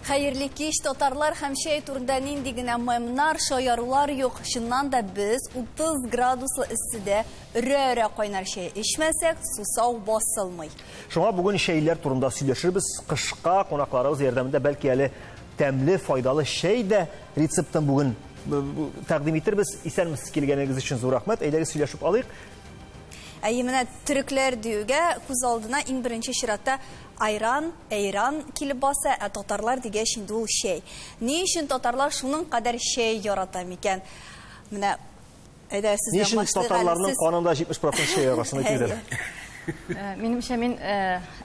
Хәерле кич, татарлар һәм чәй турында нинди генә мемнар, шаярулар юк. Чыннан да без 30 градуслы эсседә өрә-өрә кайнар чәй эчмәсәк, сусау басылмый. Шуңа бүген чәйләр турында сөйләшербез. Кышка кунакларыбыз ярдәмендә бәлки әле тәмле, файдалы чәй дә рецептын бүген тәкъдим итербез. Исәнмесез, килгәнегез өчен зур рәхмәт. Әйдәгез сөйләшеп алыйк. Әйе, менә төрекләр диюгә күз алдына иң беренче чиратта айран, әйран килеп баса, ә татарлар дигәч инде ул чәй. Ни өчен татарлар шуның кадәр чәй ярата микән? Менә әйдә Ни сездән өчен башлыйк әле. татарларның Сез канында 70% чәй ага, шуны әйтегез әле. Минемчә, мин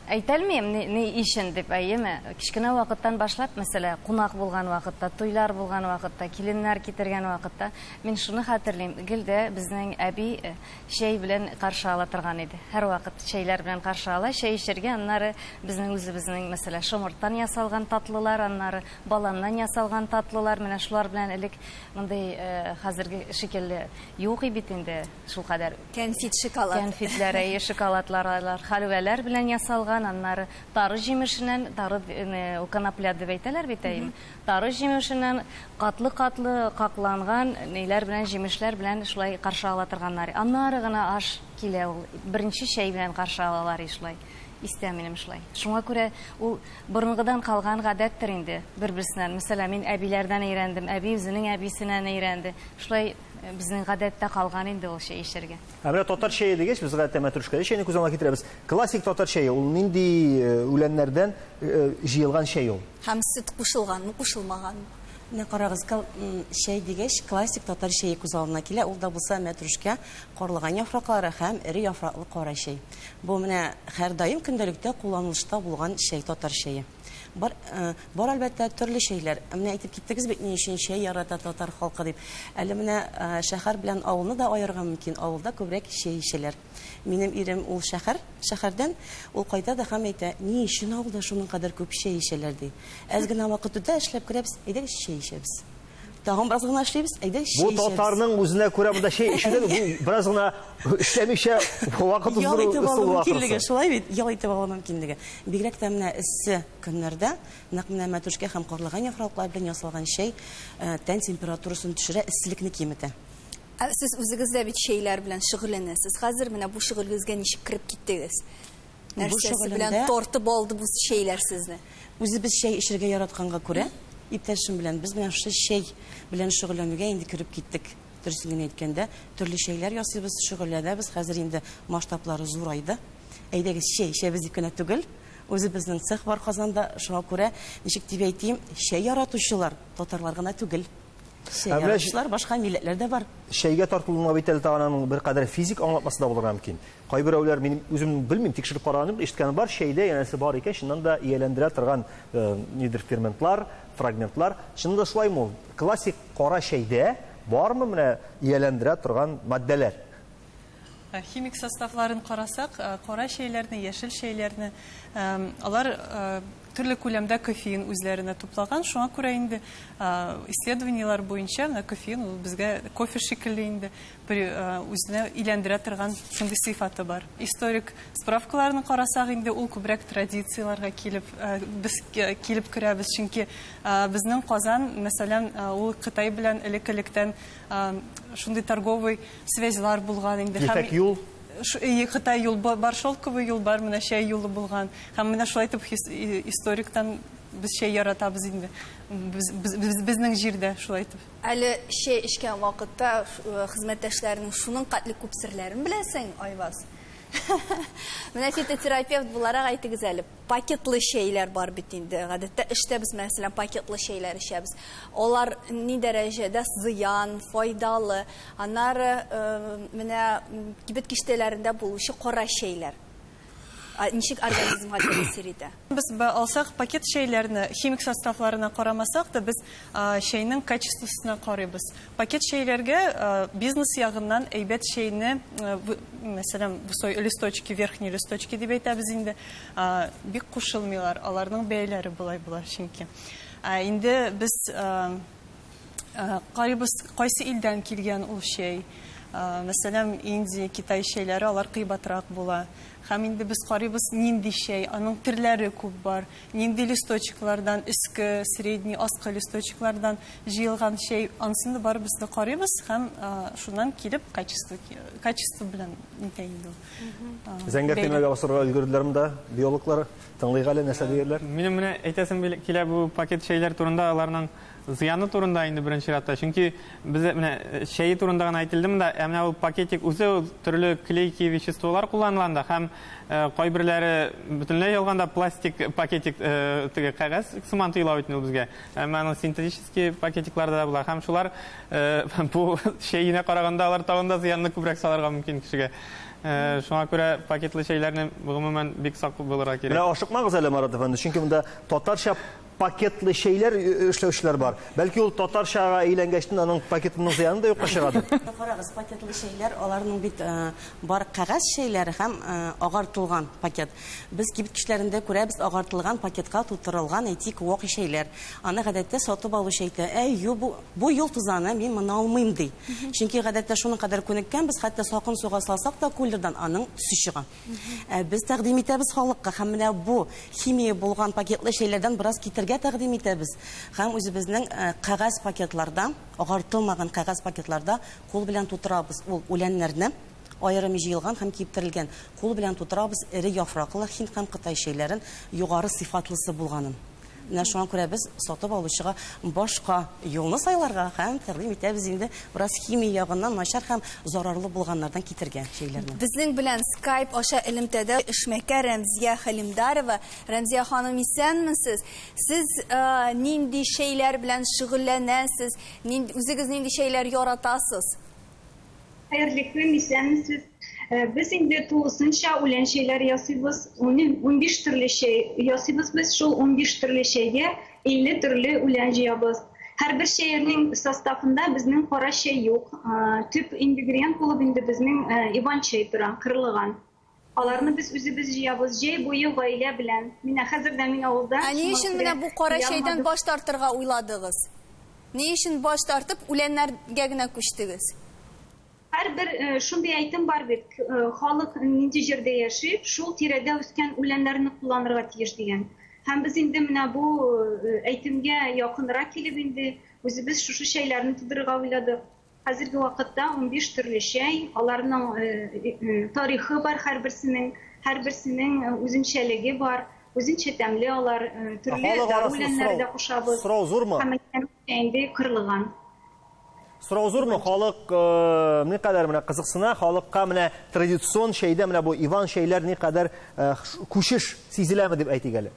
әйтәлмим, ни, ни өчен дип, әйеме? Кечкенә вакыттан башлап, мәсәлән, кунак булган вакытта, туйлар булган вакытта, киленнәр китергән вакытта, мин шуны хәтерлим, гел дә безнең әби чәй белән каршы ала торган иде. Һәрвакыт чәйләр белән каршы ала, чәй эчәргә, аннары безнең үзебезнең, мәсәлән, шомырттан ясалган татлылар, аннары баланнан ясалган татлылар, менә шулар белән элек мондый хәзерге шикелле юк и бит инде шулкадәр. Кәнфит, шоколад. Кәнфитләр, әйе, шоколадлар, алар хәлвәләр белән ясалган, аннары тары җимешеннән, тары, конопля дип әйтәләр бит, әйеме? Тары җимешеннән катлы-катлы какланган ниләр белән, җимешләр белән шулай каршы ала торганнар. Аннары гына аш килә ул. Беренче чәй белән каршы алалар и шулай. Истә минем шулай. Шуңа күрә ул борынгыдан калган гадәттер инде бер-берсеннән. Мәсәлән, мин әбиләрдән өйрәндем, әби үзенең әбисеннән өйрәнде. Шулай безнең гадәттә калган инде ул чәй эчәргә. Ә менә татар чәе дигәч, без гадәттә мәтрүшкәле чәйне күз алдына китерәбез. Классик татар чәе ул нинди үләннәрдән җыелган чәй ул? Һәм сөт кушылганмы, кушылмаганмы? Менә карагыз, чәй дигәч, классик татар чәе күз алдына килә. Ул да булса мәтрүшкә, карлыган яфраклары һәм эре яфраклы кара чәй. Бу менә һәрдаим көндәлектә кулланылышта булган чәй, татар чәе. Бар, бар әлбәттә, төрле чәйләр. Менә әйтеп киттегез бит, ни өчен чәй ярата татар халкы дип. Әле менә шәһәр белән авылны да аерырга мөмкин. Авылда күбрәк чәй эчәләр. Минем ирем ул шәһәр, шәһәрдән, ул кайта да һәм әйтә, ни өчен авылда шуның кадәр күп чәй эчәләр, ди. Әз генә вакыт үтә, эшләп керәбез, әйдәгез чәй эчәбез. Тагын бераз гына эшлибез, әйдәгез чәй Бу эчәбез. татарның үзенә күрә монда чәй эчү дә, бу бераз гына эшләмичә вакыт Ял уздыру итеп алу ысулы мөмкинлеге, ахрысы. шулай бит, ял итеп алу мөмкинлеге. Бигрәк тә менә эссе көннәрдә, нәкъ менә мәтрүшкә һәм карлыган яфраклары белән ясалган чәй тән температурасын төшерә, эсселекне киметә. Ә сез үзегез дә бит чәйләр белән шөгыльләнәсез. Хәзер менә бу шөгылегезгә ничек кереп киттегез? Нәрсәсе белән тартып алды бу чәйләр сезне? Үзебез чәй эчәргә яратканга күрә, иптәшем белән без менә шушы чәй белән шөгыльләнүгә инде кереп киттек. Дөресен генә әйткәндә, төрле чәйләр ясыйбыз, шөгыльләнәбез. Хәзер инде масштаблары зурайды. Әйдәгез, чәй эчәбез дип кенә түгел. Үзебезнең цех бар Казанда, шуңа күрә, ничек дип әйтим, чәй яратучылар татарлар гына түгел. Чәй Ә менә яратучылар башка милләтләр дә бар. Чәйгә тартылуның бит әле тагын аның беркадәр физик аңлатмасы да булырга мөмкин. Кайберәүләр, мин үзем белмим, тикшереп караганым юк, ишеткәнем бар, чәйдә янәсе бар икән, чыннан да ияләндерә торган нидер ферментлар, фрагментлар. Чыннан да шулаймы ул? Классик кара чәйдә бармы менә ияләндерә торган матдәләр? Химик составларын карасак, кара чәйләрне, яшел чәйләрне, алар төрле күләмдә кофеин үзләренә туплаган. Шуңа күрә инде исследованиеләр буенча менә кофеин ул безгә кофе шикелле инде үзенә иләндерә торган шундый сыйфаты бар. Историк справкаларны карасак инде ул күбрәк традицияләргә килеп без килеп керәбез, чөнки безнең Казан, мәсәлән, ул Кытай белән элек-электән шундый торговый связьлар булган инде. Ефәк юл? Кытай юл бар, шелковый юл бар, менә чәй юлы булган. Һәм менә шулай итеп историктан без чәй яратабыз инде. Безнең җирдә шулай итеп. Әле чәй эчкән вакытта хезмәттәшләренең шуның катле күп серләрен беләсең, Айваз. Менә фитотерапевт буларак әйтегез әле, пакетлы чәйләр бар бит инде. Гадәттә эштә без, мәсәлән, пакетлы чәйләр эчәбез. Алар ни дәрәҗәдә зыян, файдалы? Аннары менә кибет киштәләрендә булучы кара чәйләр. Ничек организмга тәэсир итә? Без алсак пакет чәйләрне, химик составларына карамасак та, без чәйнең качествосына карыйбыз. Пакет чәйләргә бизнес ягыннан әйбәт чәйне, мәсәлән, листочки, верхние листочки дип әйтәбез инде, бик кушылмыйлар, аларның бәяләре болай була чөнки. Ә инде без карыйбыз, кайсы илдән килгән ул чәй. Мәсәлән, Индия, Китай чәйләре, алар кыйбатрак була. Һәм инде без карыйбыз, нинди чәй, аның төрләре күп бар, нинди листочеклардан, өске, средний, аскы листочеклардан җыелган чәй, анысын да барыбыз да карыйбыз һәм шуннан килеп качество, качество белән нитә инде ул. Зәңгәр төймәгә басырга өлгерделәр монда биологлар. Тыңлыйк әле, нәрсә диярләр. Минем менә әйтәсем килә бу пакет чәйләр турында, аларның зыяны турында инде беренче чиратта. Чөнки без менә чәе турында гына әйтелде монда, ә менә ул пакетик үзе ул төрле клейкий веществолар кулланыла анда һәм кайберләре бөтенләй алганда пластик пакетик теге кәгазь сыман тоела бит инде ул безгә. Әмма аның синтетический пакетиклары да була һәм шулар бу чәенә караганда алар тагын да зыянны күбрәк салырга мөмкин кешегә. Шуңа күрә пакетлы чәйләрне гомумән бик сак булырга кирәк. Менә ашыкмагыз әле, Марат әфәнде, чөнки монда татарча пакетлы чәйләр эшләүчеләр бар. Бәлки ул татарчага әйләнгәчтен аның пакетының зыяны да юкка чыгадыр. Карагыз, пакетлы чәйләр, аларның бит бар кәгазь чәйләре һәм агартылган пакет. Без кибет кишләрендә күрәбез агартылган пакетка тутырылган, әйтик, вак чәйләр. Аны гадәттә сатып алучы әйтә, әй, ю, бу Бу юл тузаны, мин моны алмыйм, ди. Чөнки гадәттә шуның кадәр күнеккәнбез, хәтта салкын суга салсак та кулердан аның төсе чыга. Ә без тәкъдим итәбез халыкка һәм менә бу химия булган пакетлы чәйләрдән бераз китергә тәкъдим итәбез. Һәм үзебезнең кәгазь пакетларда, агартылмаган кәгазь пакетларда кул белән тутырабыз ул үләннәрне, аерым җыелган һәм киптерелгән, кул белән тутырабыз эре яфраклы һинд һәм кытай чәйләрен, югары сыйфатлысы булганын. Менә шуңа күрә без сатып алучыга башка юлны сайларга һәм тәкъдим итәбез инде бераз химия ягыннан начар һәм зарарлы булганнардан китергә чәйләрне. Безнең белән скайп аша элемтәдә эшмәкәр Рәмзия Хәлимдарова. Рәмзия ханым, исәнмесез! Сез нинди чәйләр белән шөгыльләнәсез? Үзегез нинди чәйләр яратасыз? Хәерле көн, исәнмесез. Без инде тулысынча үлән чәйләр ясыйбыз. 15 төрле чәй ясыйбыз без. Шул 15 төрле чәйгә 50 төрле үлән җыябыз. Һәрбер чәйнең составында безнең кара чәй юк. Төп ингредиент булып инде безнең иван чәй тора, кырлыган. Аларны без үзебез җыябыз, җәй буе гаилә белән. Менә хәзер дә мин авылда. Ә ни өчен менә бу кара чәйдән баш тартырга уйладыгыз? Ни өчен баш тартып, үләннәргә генә күчтегез? Һәрбер шундый әйтем бар бит, халык нинди җирдә яши, шул тирәдә үскән үләннәрне кулланырга тиеш дигән. Һәм без инде менә бу әйтемгә якынрак килеп инде, үзебез шушы чәйләрне тудырырга уйладык. Хәзерге вакытта 15 төрле чәй, аларның тарихы бар һәрберсенең, һәрберсенең үзенчәлеге бар, үзенчә тәмле алар, төрле дару үләннәре дә кушабыз. Сорау зурмы? Һәм инде кырлыган. Сорау зурмы? Халык никадәр менә кызыксына, халыкка менә традицион чәйдә менә бу Иван чәйләр никадәр күчеш сизеләме дип әйтик әле?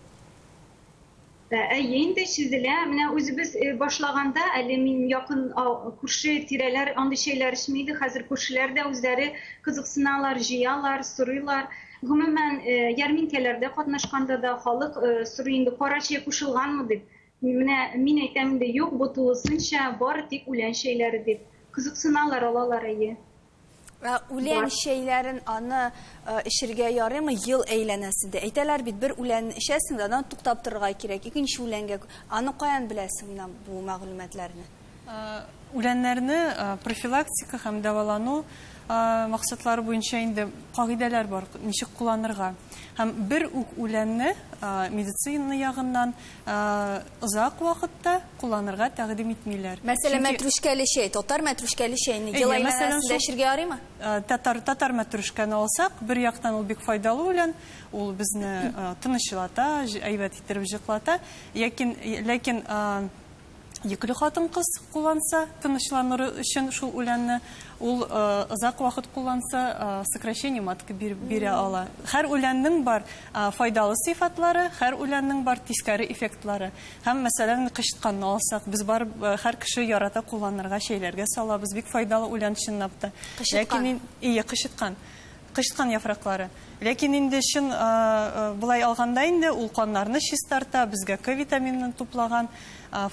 Әйе инде, сизелә. Менә үзебез башлаганда, әле мин якын күрше тирәләр андый чәйләр эчми иде. Хәзер күршеләр дә үзләре кызыксыналар, җыялар, сорыйлар. Гомумән, ярминкәләрдә катнашканда да халык сорый инде, кара чәй кушылганмы дип. Менә мин әйтәм инде, юк, бу тулысынча бары тик үлән чәйләре дип. Кызыксыналар, алалар, әйе. Ә үлән чәйләрен аны эчергә ярыймы ел әйләнәсендә? Әйтәләр бит, бер үләнне эчәсең дә, аннан туктап торырга кирәк, икенче үләнгә. Аны каян беләсең менә бу мәгълүматларны? Үләннәрне профилактика һәм дәвалану максатлары буенча инде кагыйдәләр бар, ничек кулланырга. Һәм бер үк үләнне медицина ягыннан Озак вакытта кулланырга тәкъдим итмиләр. Мәсәлән, мәтрүшкәле чәй, татар мәтрүшкәле чәйне ел әйләнәсендә эчергә ярыймы? Татар, татар мәтрүшкәне алсак, бер яктан ул бик файдалы үлән, ул безне тынычлата, әйбәт иттереп җыклата. Ләкин, ләкин йөкле хатын-кыз кулланса, тынычланыр өчен шул үләнне, ул озак вакыт кулланса, сокращение матки бирә ала. Һәр үләннең бар файдалы сыйфатлары, һәр үләннең бар тискәре эффектлары. Һәм, мәсәлән, кычытканны алсак, без бар һәр кеше ярата кулланырга, чәйләргә салабыз, бик файдалы үлән чынлап та. Кычыткан. Ләкин, ие, кычыткан. Кычыткан яфраклары. Ләкин инде чын болай алганда инде ул каннарны чистарта, безгә К витаминын туплаган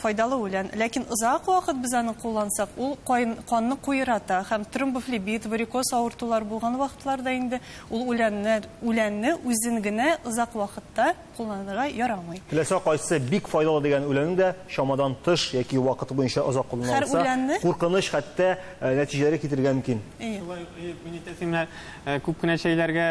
файдалы үлән. Ләкин озак вакыт без аны куллансак, ул канны куерата һәм тромбофлебит, варикоз авыртулар булган вакытларда инде ул үләннәр, үләнне үзен генә озак вакытта кулланырга ярамый. Теләсә кайсы бик файдалы дигән үләннең дә чамадан тыш яки вакыты буенча озак кулланылса, куркыныч хәтта нәтиҗәләргә китерергә мөмкин. Шулай ук, мин әйтәсем, менә күп кенә чәйләргә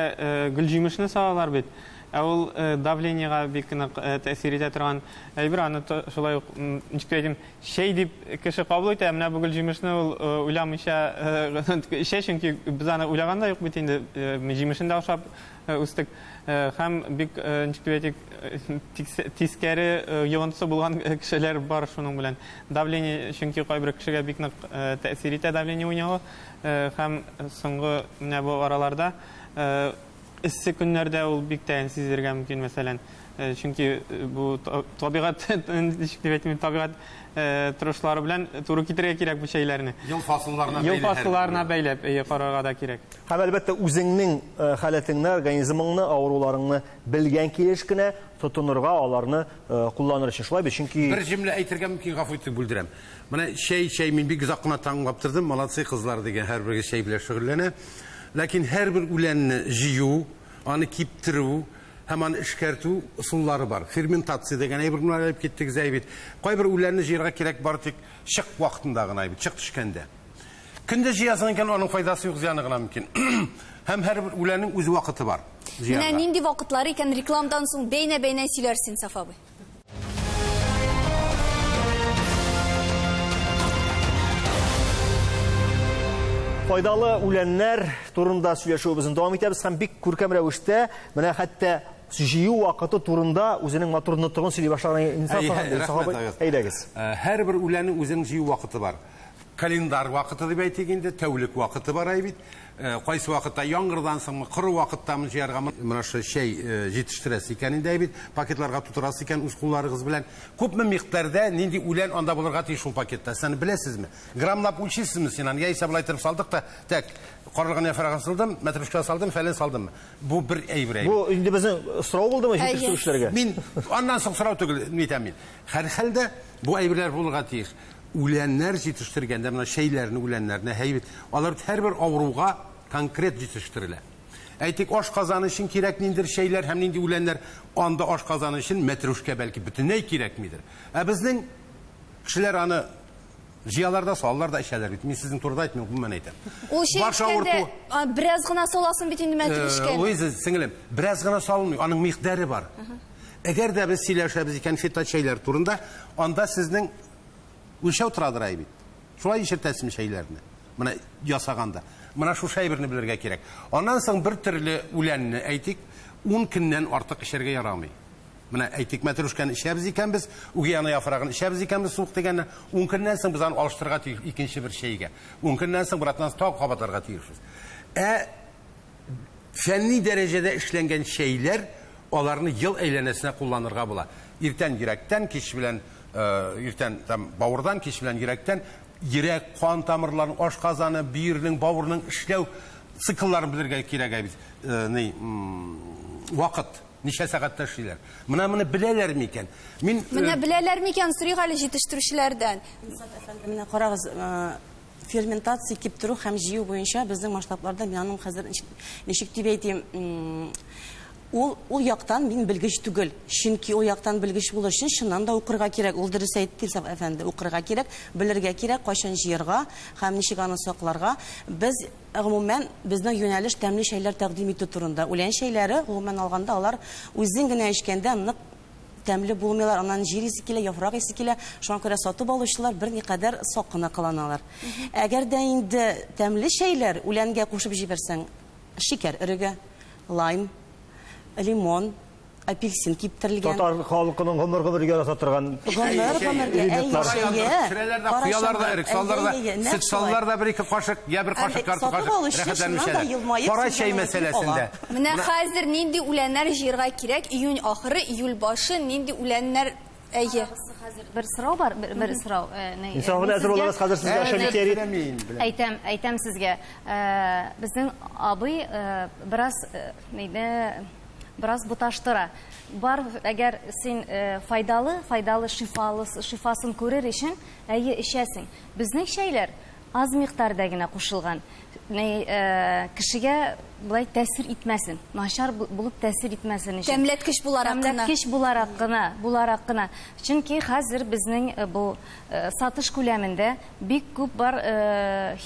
гөлҗимешне салалар бит. Ә ул давлениега бик нык тәэсир итә торган әйбер. Аны шулай ук, ничек тә әйтим, чәй дип кеше кабул итә, ә менә бу гөлҗимешне ул уйламыйча эчә, чөнки без аны уйлаган да юк бит инде, җимешен дә ашап үстек. Һәм бик, ничек дип әйтик, тискәре йогынтысы булган кешеләр бар шуның белән. Давление, чөнки кайбер кешегә бик нык тәэсир итә давление уйнавы. Һәм соңгы менә бу араларда эссе көннәрдә ул бик тәен сизелергә мөмкин, мәсәлән. Чөнки бу табигать, ничек дип әйтим, табигать торышлары белән туры китерергә кирәк бу чәйләрне. Ел фасылларына бәйле. Ел фасылларына бәйләп, әйе, карарга да кирәк. Һәм, әлбәттә, үзеңнең халәтеңне, организмыңны, авыруларыңны белгән килеш кенә тотынырга, аларны кулланыр өчен. Шулай бит, чөнки. Бер җөмлә әйтергә мөмкин, гафу итеп бүлдерәм. Менә чәй, чәй, мин бик озак кына тыңлап тордым, молодцы кызлар дигән, һәрберегез чәй белән шөгыльләнә. Ләкин һәрбер үләнне җыю, аны киптерү һәм аны эшкәртү ысуллары бар. Ферментация дигән әйбер белән әйтеп киттегез әй бит. Кайбер үләнне җыярга кирәк бары тик чык вакытында гына бит, чык төшкәндә. Көндез җыясың икән, аның файдасы юк, зыяны гына мөмкин. Һәм һәрбер үләннең үз вакыты бар җыярга. Менә нинди вакытлары икән, рекламадан соң бәйнә-бәйнә сөйләрсең, Сафа абый. Файдалы үләннәр турында сөйләшүебезне дәвам итәбез һәм бик күркәм рәвештә менә хәтта җыю вакыты турында үзенең матур нотыгын сөйли башлаган Инсаф әфәнде, әйдәгез. Һәрбер үләннең үзенең җыю вакыты бар. Календар вакыты дип әйтик инде, тәүлек вакыты бар әй бит. Кайсы вакытта яңгырдан соңмы, коры вакыттамы җыяргамы? Менә шул чәй җитештерәсе икән инде әй бит, пакетларга тутырасы икән үз кулларыгыз белән. Күпме микъдарда нинди үлән анда булырга тиеш шул пакетта? Сез аны беләсезме? Граммлап үлчисезме син аны? Яисә болай иттереп салдык та, так, карлыган яфрагын салдым, мәтрүшкә салдым, фәлән салдыммы? Бу бер әйбер әйбер. Бу инде безнең сорау булдымы җитештерүчеләргә? Мин аннан соң сорау түгел, ни әйтәм мин. Һәрхәлдә бу әйберләр булырга тиеш. Үләннәр җитештергәндә, менә чәйләрне, үләннәрне, һәйбит, алар бит һәрбер авыруга конкрет җитештерелә. Әйтик, ашказаны өчен кирәк ниндидер чәйләр һәм нинди үләннәр, анда ашказаны өчен мәтрүшкә бәлки бөтенләй кирәкмидер. Ә безнең кешеләр аны җыялар да, салалар да, эчәләр бит. Мин сезнең турыда әйтмим, гомумән әйтәм. Ул чәй Баш эчкәндә авырту. бераз гына саласың бит инде мәтрүшкәне. Луиза, сеңелем, бераз гына салынмый, аның микъдаре бар. Әгәр дә без сөйләшәбез икән фиточәйләр турында, анда сезнең үлчәү торадыр әй бит. Шулай ишетәсезме чәйләрне? Менә ясаганда. Менә шушы әйберне белергә кирәк. Аннан соң бер төрле үләнне, әйтик, ун көннән артык эчәргә ярамый. Менә әйтик, мәтрүшкәне эчәбез икән без, үги ана яфрагын эчәбез икән без суык тигәнне, ун көннән соң без аны алыштырырга тиеш икенче бер чәйгә. Ун көннән соң бер атнадан соң тагы кабатларга тиешбез. Ә Фәнни дәрәҗәдә эшләнгән чәйләр, аларны ел әйләнәсенә кулланырга була. Иртән йөрәктән, кич белән, иртән там бавырдан, кич белән йөрәктән, йөрәк, кан тамырларының, ашказаны, бөернең, бавырның эшләү циклларын белергә кирәк бит. Ни, вакыт, ничә сәгатьтә эшлиләр. Менә моны беләләр микән? Мин Менә беләләр микән, сорыйк әле җитештерүчеләрдән. Инсаф әфәнде, менә карагыз, Ферментация, киптерү һәм җыю буенча безнең масштабларда мин аның хәзер ничек дип әйтим, ул ул яктан мин белгеч түгел. Чөнки ул яктан белгеч булыр өчен чыннан да укырга кирәк. Ул дөрес әйтте Илсаф әфәнде, укырга кирәк, белергә кирәк, кайчан җыярга һәм ничек аны сакларга. Без гомумән безнең юнәлеш тәмле чәйләр тәкъдим итү турында. Үлән чәйләре, гомумән алганда, алар үзең генә эчкәндә нык Тәмле булмыйлар, аннан җир исе килә, яфрак исе килә. Шуңа күрә сатып алучылар берникадәр сак кына кыланалар. Әгәр дә инде тәмле чәйләр үләнгә кушып җибәрсәң, шикәр өреге, лайм, лимон, апельсин киптерелгән. Татар халкының гомер-гомергә ярата торган Гомер-гомергә, әйе, чәе. Пешерәләр дә, куялар да, өрек салалар да, сөт салалар да бер-ике кашык, я бер кашык, ярты кашык, рәхәтләнеп эчәләр. Кара чәй мәсьәләсендә. Менә хәзер нинди үләннәр җыярга кирәк, июнь ахыры, июль башы нинди үләннәр, әйе. Хәзер бер сорау бар, бер сорау. Инсаф белән әзер булыгыз, хәзер сезгә аша метеорит. Әйтәм, әйтәм сезгә. Безнең абый бераз нидә бераз буташтыра. Бар, әгәр син файдалы, файдалы, шифалы, шифасын күрер өчен, әйе, эчәсең. Безнең чәйләр аз микъдарда генә кушылган. Ни, кешегә болай тәэсир итмәсен, начар булып тәэсир итмәсен өчен. Тәмләткеч буларак кына. Тәмләткеч буларак кына, буларак кына. Чөнки хәзер безнең бу сатыш күләмендә бик күп бар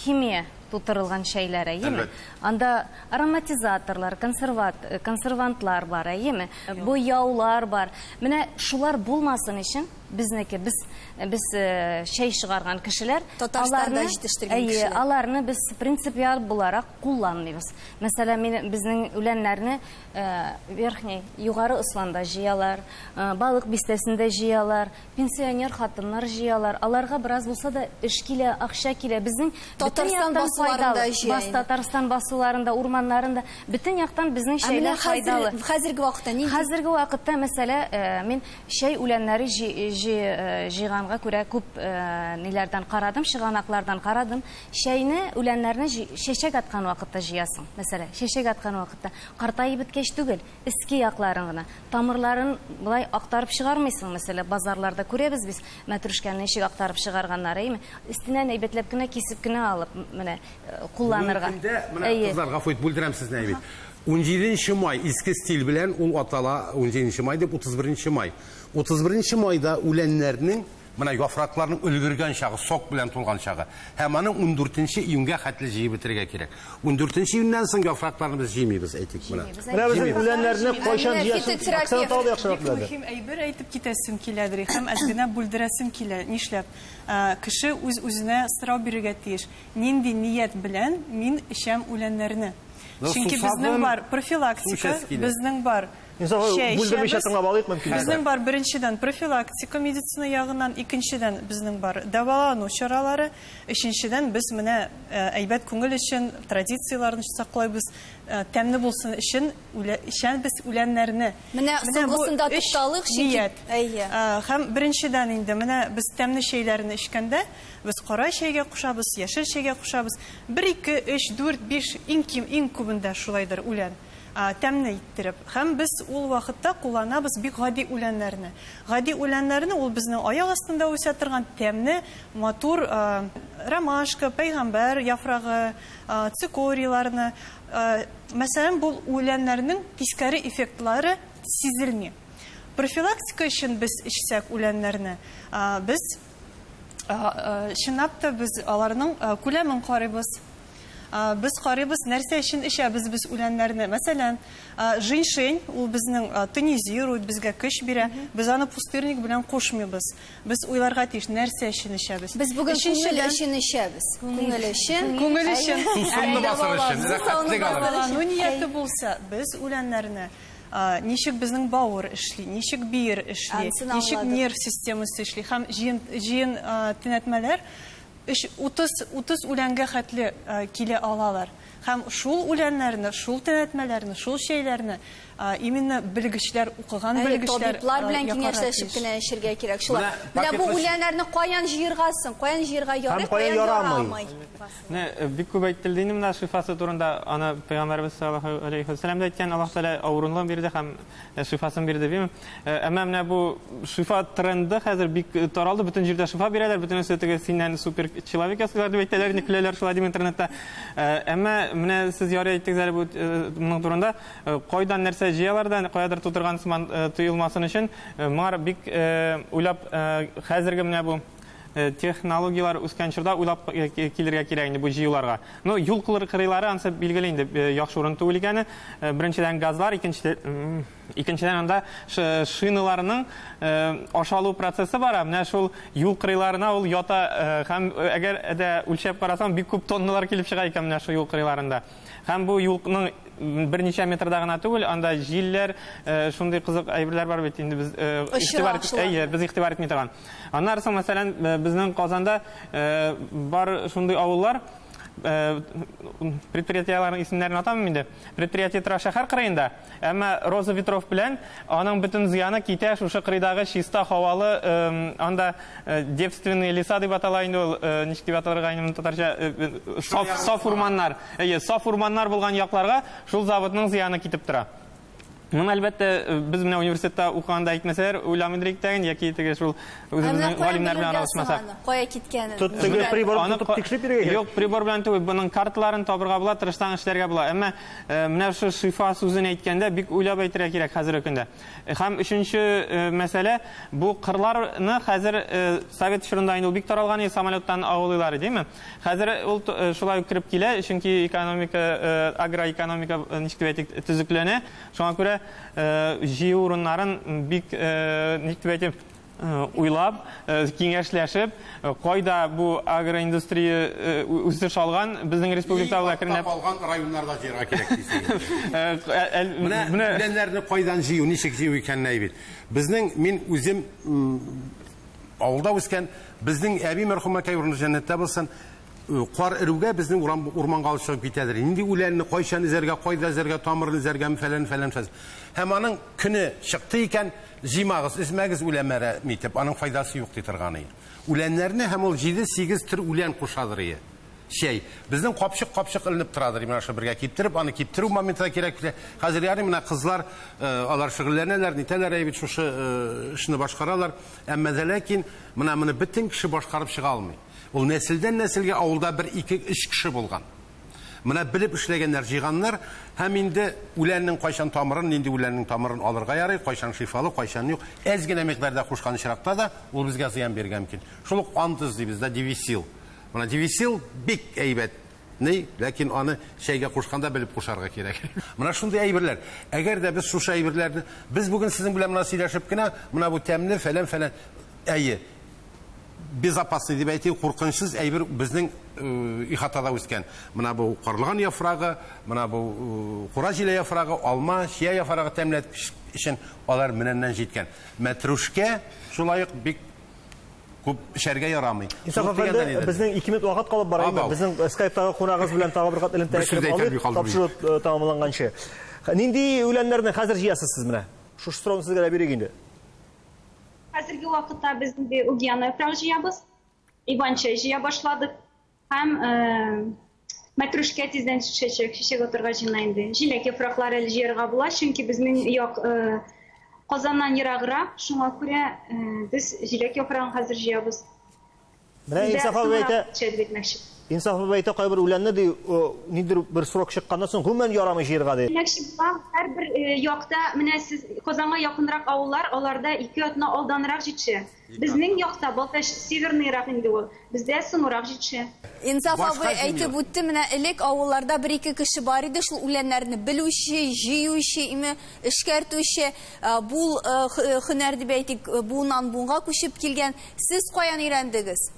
химия. тутырылган чәйләр, әйеме? Әлбәттә. Анда ароматизаторлар, консерват, э, консервантлар бар, әйеме? Буяулар бар. Менә шулар булмасын өчен безнеке, без без э, чәй чыгарган кешеләр, Татарстанда аларны- җитештергән әйе, кешеләр. аларны без принципиаль буларак кулланмыйбыз. Мәсәлән, мин безнең үләннәрне э, верхний, югары Осланда җыялар, э, Балык бистәсендә җыялар, пенсионер хатыннар җыялар. Аларга бераз булса да эш килә, акча килә. Безнең бөтен Татарстан яктан басуларында файдалы. җыя Бас инде. Татарстан басуларында, урманнарында бөтен яктан безнең Ә менә чәйләр файдалы. хәзер хәзерге вакытта нинди Хәзерге вакытта, мәсәлә, э, мин чәй үләннәре җи- җи- э, җыйганга күрә күп э, ниләрдән карадым, чыганаклардан карадым. Чәйне, үләннәрне җи- чәчәк аткан вакытта җыясың. Мәсәлә, чәчәк аткан вакытта картаеп беткәч түгел, иске якларын гына, тамырларын былай актарып чыгармыйсың, мәсәлә, базарларда күрәбез без мәтрүшкәне ничек актарып чыгарганнар, әйеме? Өстеннән әйбәтләп кенә кисеп кенә алып, менә э, кулланырга. Бүгенге көндә, менә Әйе. кызлар, гафу ит, бүлдерәм сезне әйбит. 17 май иске стиль белән ул атала 17 май дип 31 май. 31 майда үләннәрнең менә яфракларның өлгергән чагы, сок белән тулган чагы. Һәм аны 14 июньгә хәтле җыеп бетерергә кирәк. 14 июньнән соң яфракларны без җыймыйбыз, әйтик менә. Менә безнең үләннәрне кайчан Ә менә җыясың? фитотерапевт. Оксана тагы да яхшырак Бик беләдер. мөһим әйбер әйтеп китәсем киләдер, һәм әз генә бүлдерәсем килә. Нишләп? Ә, Кеше үз-үзенә сорау бирергә тиеш. Нинди ният белән мин эчәм үләннәрне? Ну, Чөнки сусадым, безнең бар су профилактика, эчәсе килә. безнең бар Инсаф, чәй бүлдермичә эчәбез. тыңлап алыйк мөмкин Безнең бар беренчедән профилактика медицина ягыннан, икенчедән безнең бар дәвалану чаралары, өченчедән без менә э, әйбәт күңел өчен традицияләрне саклайбыз, э, тәмле булсын өчен үлә- эчәбез үләннәрне. Менә бу соңгысында өч тукталыйк, чөнки- ният. Әйе. Э, Һәм беренчедән инде менә без тәмле чәйләрне эчкәндә, без кара чәйгә кушабыз, яшел чәйгә кушабыз. 1 2 3 4 5 иң ким иң күбендә шулайдыр үлән. А, тәмле иттереп. Һәм без ул вакытта кулланабыз бик гади үләннәрне. Гади үләннәрне ул безнең аяк астында үсә торган тәмле, матур э, ромашка, пәйгамбәр яфрагы, э, цикорийларны. Э, Мәсәлән, бу үләннәрнең тискәре эффектлары сизелми. Профилактика өчен без эчсәк үләннәрне, а, без а, а, чынлап та без аларның а, күләмен карыйбыз. А, Без карыйбыз, нәрсә өчен эчәбез без үләннәрне. Мәсәлән, а, женьшень ул безнең а, тонизирует, безгә көч бирә. Без аны пустырник белән кушмыйбыз. Без уйларга тиеш, нәрсә өчен эчәбез. Без бүген күңел Өченчедән, өчен эчәбез. Күңел өчен. Күңел өчен. Сусынны басыр өчен, рәхәтлек алыр. Дәвалану нияте булса, без үләннәрне а, ничек безнең бавыр эшли, ничек бөер эшли, Анысын ничек аңладык. нерв системасы эшли һәм җыен җыен а, төнәтмәләр өч- 30 30 үләнгә хәтле а, килә алалар. Һәм шул үләннәрне, шул төнәтмәләрне, шул чәйләрне а, именно белгечләр, укыган Әйе, белгечләр табиблар а, белән якарга киңәшләшеп тиеш. кенә эчергә кирәк. Шулай. Менә Менә бу пакетлы- үләннәрне каян җыярга соң? Каян җыярга ярый, Һәм каян ярамый? Менә э, бик күп әйтелде инде менә шифасы турында. Аны Пәйгамбәребез саллаллаһу алейхи ва сәлләм дә әйткән, Аллаһ Тәгалә авыруын бирде һәм э, шифасын бирде, димме? Э, Әмма менә бу шифа тренды хәзер бик э, таралды, бөтен җирдә шифа бирәләр, бөтенесе теге синнән супер человек ясыйлар дип әйтәләр, инде көләләр шулай дип интернетта. Э, Әмма менә сез ярый әйттегез әле бу э, моның турында, Э, кайдан нәрсә җыялар да, каядыр тутырган сыман э, тоелмасын өчен, э, моңар бик э, уйлап э, хәзерге менә бу э, технологияләр үскән чорда уйлап э, килергә кирәк инде бу җыюларга. Ну, юл кырыйлары ансы билгеле инде э, яхшы урын түгел икәне. Э, Беренчедән газлар, икенчедән икенчедән анда шиналарның э, ашалу процессы бара. Менә шул юл кырыйларына ул ята э, һәм э, әгәр дә үлчәп карасаң, бик күп тонналар килеп чыга икән менә шул юл кырыйларында. Һәм бу юлның берничә метрда гына түгел, анда җилләр, э, шундый кызык әйберләр бар бит инде без э, Очыра игътибар шулар. әйе, без игътибар итми торган. Аннары соң, мәсәлән, э, безнең Казанда э, бар шундый авыллар, э, предприятиеләрнең исемнәрен атамыйм инде. Предприятие тора шәһәр кырыенда, әмма Роза Ветров белән аның бөтен зыяны китә шушы кырыйдагы чиста һавалы, э, анда э, девственные леса дип атала инде ул, э, ничек дип аталырга инде моны татарча, э, э, саф, саф урманнар. Әйе, саф урманнар булган якларга шул заводның зыяны китеп тора. Моны, әлбәттә, без менә университетта укыганда әйтмәсәләр, уйламый идек тәген, яки теге шул үзебезнең галимнәр белән аралашмасак. Кая киткәнен. Тот теге прибор тотып тикшереп йөрергә кирәк. Юк, прибор белән түгел, моның карталарын табырга була, тырышсаң эшләргә була. Әмма э, менә шул шифа сүзен әйткәндә бик уйлап әйтергә кирәк хәзерге көндә. Һәм өченче э, мәсьәлә, бу кырларны хәзер э, совет чорында инде ул бик таралган иде, самолеттан агулыйлар, димме? Хәзер ул э, шулай ук кереп килә, чөнки экономика, э, агроэкономика, э, ничек дип әйтик, төзекләнә. Шуңа күрә җыю урыннарын бик, ничек дип әйтим, уйлап, киңәшләшеп, кайда бу агроиндустрия үсеш алган, безнең республикада әкренләп алган районнарда җыярга кирәк дисең. Менә үләннәрне кайдан җыю, ничек җыю икәнен әйт. Безнең мин үзем Авылда үскән безнең әби мәрхүмәкәй урыны җәннәттә булсын, э, кар эрүгә безнең урам, урманга алып чыгып китәдер. Нинди үләнне кайчан эзәргә, кайда эзәргә, тамырын эзәргәме, фәлән, фәлән, фәлән. Һәм аның көне чыкты икән, җыймагыз, өзмәгез үләмәрә итеп, аның файдасы юк ди торган ие. Үләннәрне һәм ул 7-8 төр үлән кушадыр ие. Чәй. Безнең капчык-капчык эленеп торадыр, менә шушы бергә киптереп, аны киптерү моменты да кирәк. Хәзер ярый менә кызлар, э, алар шөгыльләнәләр, нитәләр, әй бит шушы э, эшне башкаралар. Әмма дә ләкин менә моны бөтен кеше башкарып чыга алмый. Ул нәселдән нәселгә авылда бер, ике, өч кеше булган. Менә белеп эшләгәннәр, җыйганнар һәм инде үләннең кайчан тамырын, нинди үләннең тамырын алырга ярый, кайчан шифалы, кайчан юк. Әз генә микъдарда кушкан очракта да ул безгә зыян бирергә мөмкин. Шул ук антыз дибез да, девисил. Менә девисил бик әйбәт. Ни, ләкин аны чәйгә кушканда белеп кушарга кирәк. Менә шундый әйберләр. Әгәр дә без шушы әйберләрне, без бүген сезнең белән менә сөйләшеп кенә, менә бу тәмле, фәлән, фәлән. Әйе, безопасный дип әйтик, куркынычсыз әйбер безнең э, ихатада үскән. Менә бу карлыган яфрагы, менә бу э, кура җилә яфрагы, алма, чия яфрагы тәмләткеч өчен алар менәннән җиткән. Мәтрүшкә шулай ук бик Күп эчәргә ярамый. Инсаф әфәнде, безнең 2 минут вакыт калып бара инде. Безнең скайптагы кунагыбыз белән тагы бер кат элемтәгә кереп алыйк, тапшыру э, тәмамланганчы. Нинди үләннәрне хәзер җыясыз сез менә? Шушы сорауны сезгә дә бирик инде. Хәзерге вакытта без инде үгиян яфрагы җыябыз. Иван-чәй җыя башладык. Һәм мәтрүшкә тиздән чәчәк, чәчәк атырга җыена инде. Җиләк яфраклары әле җыярга була, чөнки безнең як Казаннан ераграк, шуңа күрә без җиләк яфрагын хәзер җыябыз. Менә Инсаф абый әйтә, Инсаф абый әйтә, кайбер үләнне ди, ниндидер бер срок чыкканнан соң гомумән ярамый җыярга ди. Әйтмәкче булам, һәрбер якта, менә сез Казанга якынрак авыллар, аларда ике атна алданрак җитешә. Безнең якта Балтач северныйрак инде ул. Бездә соңрак җитешә. Инсаф Башка абый җим әйтеп юк. үтте, менә элек авылларда бер-ике кеше бар иде, шул үләннәрне белүче, җыючы, име, эшкәртүче. Бу һөнәр дип әйтик, буыннан буынга күчеп килгән. Сез каян өйрәндегез?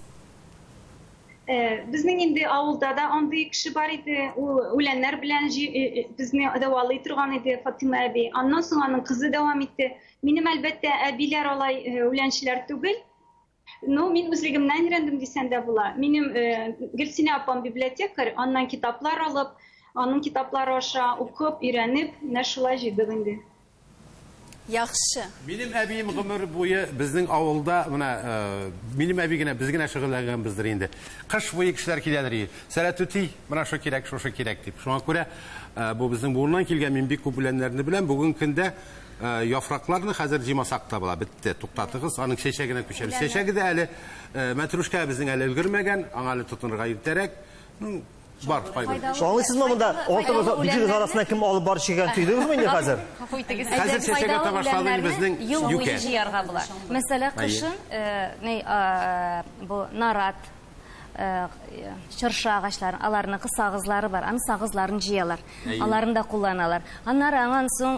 Безнең инде авылда да андый кеше бар иде. Ул үләннәр белән безне дәвалый торган иде Фатыйма әби. Аннан соң аның кызы дәвам итте. Минем, әлбәттә, әбиләр алай э, үләнчеләр түгел. Ну, мин үзлегемнән өйрәндем дисәм дә була. Минем э, Гөлсинә апам библиотекарь, аннан китаплар алып, аның китаплары аша укып, өйрәнеп, менә шулай җыйдык инде. Яхшы. Минем әбием гомер буе безнең авылда, менә э, минем әби генә, без генә шөгыльләнгәнбездер инде. Кыш буе кешеләр киләдер и. Сәләт түти, менә шул кирәк, шушы кирәк дип. Шуңа күрә э, бу безнең буыннан килгән, мин бик күп үләннәрне беләм. Бүгенге көндә Э, яфракларны хәзер җыймасак та була, бетте, туктатыгыз, аның чәчәгенә күчәбез. Чәчәге дә әле э, мәтрүшкә безнең әле өлгермәгән, аңа әле тотынырга иртәрәк. Ну, бар кайбер. Аңлыйсызмы монда алтыбыз бишегез арасыннан кем алып барып чыган тойдыгызмы инде хәзер? Гафу итегез. Хәзер чәчәк ата башлады инде безнең ел буе юкә. җыярга була. Мәсәлән, кышын, э, бу нарат, чыршы агачларын, аларныкы сагызлары бар, аның сагызларын җыялар. Аларын да кулланалар. Аннары аннан соң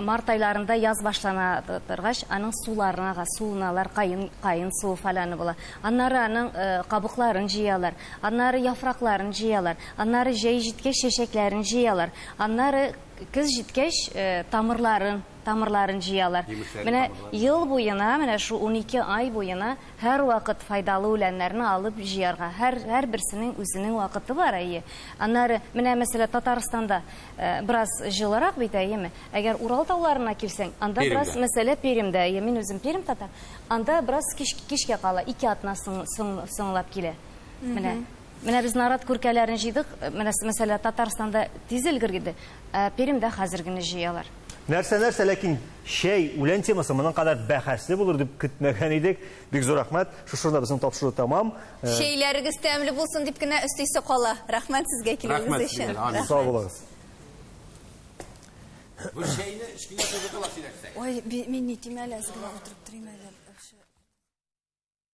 март айларында яз башлана торгач, аның суларына га суыналар, каен, каен суы фәләне була. Аннары аның кабыкларын җыялар. Аннары яфракларын җыялар. Аннары җәй җиткәч чәчәкләрен җыялар. Аннары көз җиткәч тамырларын, тамырларын җыялар. Менә ел буена, менә шул 12 ай буена Һәрвакыт файдалы үләннәрне алып җыярга. Һәр, һәрберсенең үзенең вакыты бар, әйе. Аннары, менә, мәсәлән, Татарстанда бераз җылырак бит, әйеме? Әгәр Урал тауларына килсәң, анда бераз, мәсәлә, Пермьдә, әйе, мин үзем Пермь татар, анда бераз кич, кичкә кала, ике атна соң, соң, соңлап килә. Менә. Менә без нарат күркәләрен җыйдык, менә, мәсәлән, Татарстанда тиз өлгергеде, ә Пермьдә хәзер генә җыялар. Нәрсә нәрсә, ләкин чәй, үлән темасы моның кадәр бәхәсле булыр дип көтмәгән идек. Бик зур рәхмәт. Шушы урында безнең тапшыру тәмам. Э, Чәйләрегез тәмле булсын дип кенә өстисе кала. Рәхмәт сезгә килүегез өчен. Сау булыгыз. Бу чәйне эчкенә тозы кыла сөйләшсәк. Ой, мин ни дим әле, әз генә утырып торыйм әле.